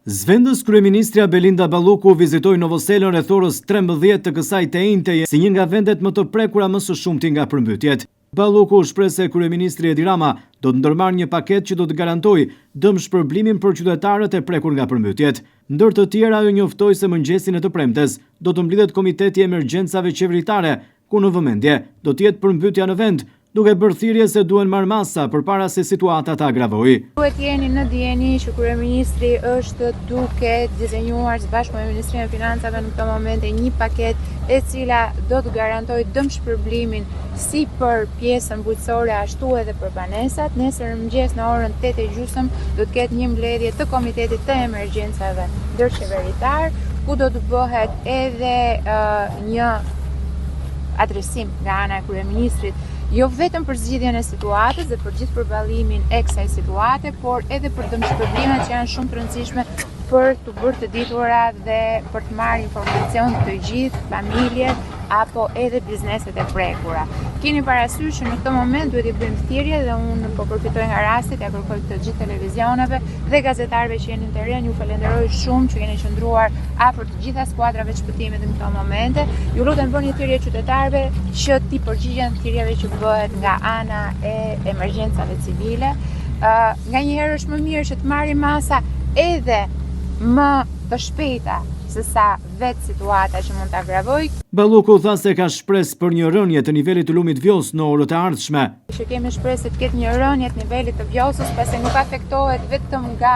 Zëvendës kryeministrja Belinda Balluku vizitoi Novoselën rreth orës 13 të kësaj të enjteje si një nga vendet më të prekura më së shumti nga përmbytjet. Balluku u shpreh se kryeministri Edi Rama do të ndërmarrë një paketë që do të garantojë dëmshpërblimin për qytetarët e prekur nga përmbytjet. Ndër të tjera ajo njoftoi se mëngjesin e të premtes do të mblidhet Komiteti i Emergjencave Qeveritare, ku në vëmendje do të jetë përmbytja në vend, duke bërë thirrje se duhen marrë masa përpara se situata të agravojë. Duhet jeni në dijeni që kryeministri është duke dizenjuar së bashku me Ministrinë e Financave në këto momente një paketë e cila do të garantojë dëmshpërblimin si për pjesën bujqësore ashtu edhe për banesat. Nesër në mëngjes në orën 8:30 do të ketë një mbledhje të Komitetit të Emergjencave Ndërqeveritar, ku do të bëhet edhe një adresim nga ana e kryeministrit jo vetëm për zgjidhjen e situatës dhe për gjithë përballimin e kësaj situate, por edhe për dëmshpërblimet që janë shumë të rëndësishme për t'u bërë të ditura dhe për të marrë informacion të gjithë familjet apo edhe bizneset e prekura. Keni parasysh që në këtë moment duhet t'i bëjmë thirrje dhe unë po përfitoj nga rasti t'ia kërkoj të gjithë televizioneve dhe gazetarëve që jeni në terren, ju falenderoj shumë që keni qëndruar afër të gjitha skuadrave të shpëtimit në këto momente. Ju lutem bëni thirrje qytetarëve që t'i përgjigjen thirrjeve që bëhet nga ana e emergjencave civile. Uh, nganjëherë është më mirë që të marrim masa edhe më të shpejta se sa vetë situata që mund të agravojë. Balluku tha se ka shpresë për një rënie të nivelit të lumit Vjosë në orët e ardhshme. Që kemi shpresë të ketë një rënie të nivelit të Vjosës, pasi nuk afektohet vetëm nga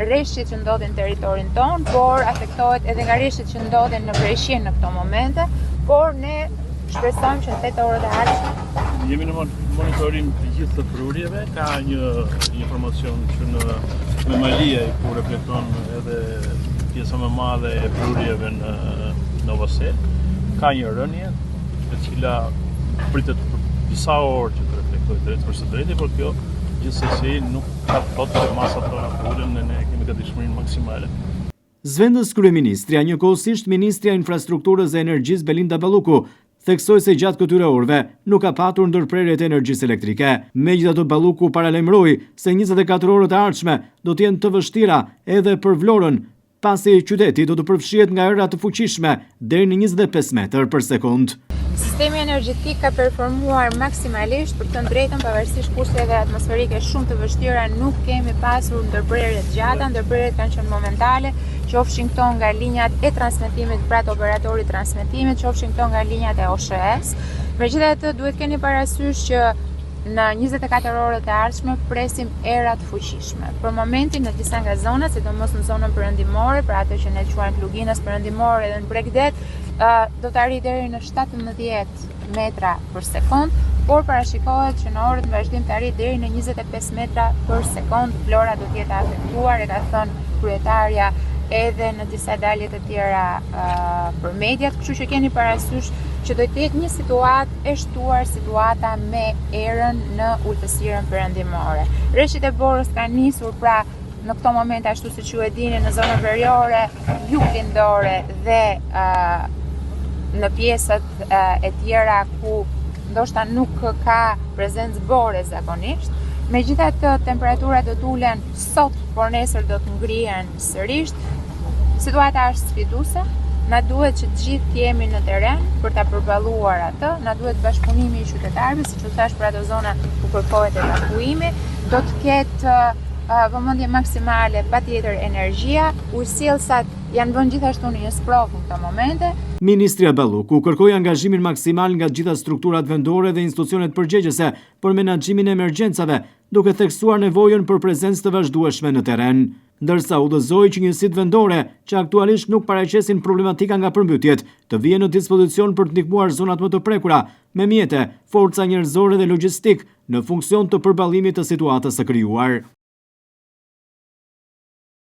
reshjet që ndodhin në territorin tonë, por afektohet edhe nga reshjet që ndodhin në Greqi në këto momente, por ne shpresojmë që në 8 orët e ardhshme Jemi në monitorim të gjithë të prurjeve, ka një informacion që në Memaliaj ku reflekton edhe pjesa më madhe e prurjeve në Novosel, ka një rënie e cila pritet për disa orë që të reflektojë drejt për së drejti, por kjo gjithsesi nuk ka të thotë që masat tona të ulen dhe ne kemi gatishmërinë maksimale. Zëvendës kryeministrja, njëkohësisht ministrja e Infrastrukturës dhe Energjisë Belinda Balluku, theksoi se gjatë këtyre orëve nuk ka patur ndërprerje të energjisë elektrike. Megjithatë Balluku paralajmëroi se 24 orët e ardhshme do të jenë të vështira edhe për Vlorën, pasi qyteti do të përfshihet nga era të fuqishme deri në 25 metër për sekond. Sistemi energjetik ka performuar maksimalisht, për të thënë drejtën, pavarësisht kushteve atmosferike shumë të vështira, nuk kemi pasur ndërprerje të gjata, ndërprerjet kanë qenë momentale, qofshin këto nga linjat e transmetimit, pra të operatorit transmetimit, qofshin këto nga linjat e OSHEE-s. Megjithatë, duhet keni parasysh që në 24 orët e ardhshme presim era të fuqishme. Për momentin në disa nga zonat, sidomos në zonën perëndimore, pra atë që ne quajmë Luginës perëndimore dhe në Bregdet, do të arrijë deri në 17 metra për sekond, por parashikohet që në orët në vazhdim të arrijë deri në 25 metra për sekond. Vlora do të jetë e afektuar, e ka thënë kryetarja edhe në disa dalje të tjera për mediat, kështu që keni parasysh që do të jetë një situatë e shtuar situata me erën në ultësirën perëndimore. Reshjet e borës kanë nisur pra në këto momente ashtu siç ju e dini në zonën veriore, juglindore dhe uh, në pjesët uh, e tjera ku ndoshta nuk ka prezencë bore zakonisht. Megjithatë, temperaturat do të ulen sot, por nesër do të ngrihen sërisht. Situata është sfiduese, na duhet që të gjithë të jemi në terren për ta përballuar atë, na duhet bashkëpunimi i qytetarëve, siç u thash për ato zona ku kërkohet evakuimi, do të ketë vëmendje maksimale patjetër energjia, ujësjellësat janë vënë gjithashtu në një sprovë në këto momente. Ministrja Balluku kërkoi angazhimin maksimal nga të gjitha strukturat vendore dhe institucionet përgjegjëse për menaxhimin e emergjencave, duke theksuar nevojën për prezencë të vazhdueshme në terren. Ndërsa udhëzoi që njësitë vendore, që aktualisht nuk paraqesin problematika nga përmbytjet, të vihen në dispozicion për të ndihmuar zonat më të prekura me mjete, forca njerëzore dhe logjistikë në funksion të përballimit të situatës së krijuar.